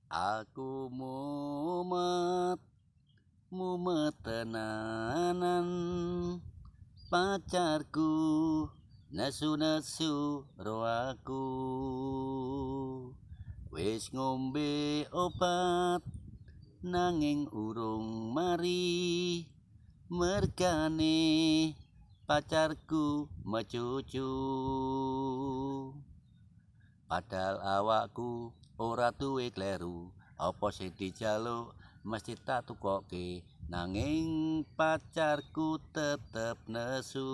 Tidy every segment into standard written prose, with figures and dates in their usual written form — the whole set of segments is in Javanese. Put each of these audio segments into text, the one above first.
Aku mumet, mumet tenanan. Pacarku nesu-nesu ro aku. Wis ngombe obat nanging urung mari, mergane pacarku mecucu. Padahal awakku ora duwe kleru, apa sing dijaluk mesti tak tukoke, nanging pacarku tetep nesu.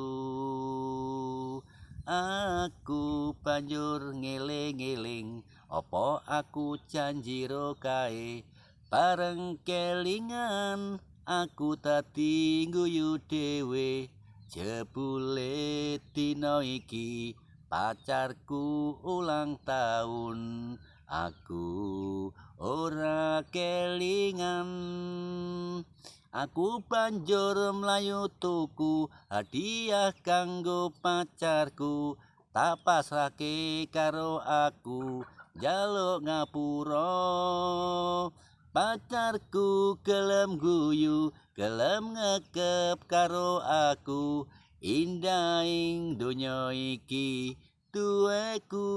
Aku banjur ngeling-eling apa aku janji ro kae, bareng kelingan aku dadi ngguyu dhewe. Jebule dina iki pacarku ulang tahun, aku ora kelingan. Aku banjur mlayu tuku hadiah kanggo pacarku, tak pasrahke karo aku njaluk ngapura. Pacarku gelem guyu, gelem ngekep karo aku, indahing donya iki duweku.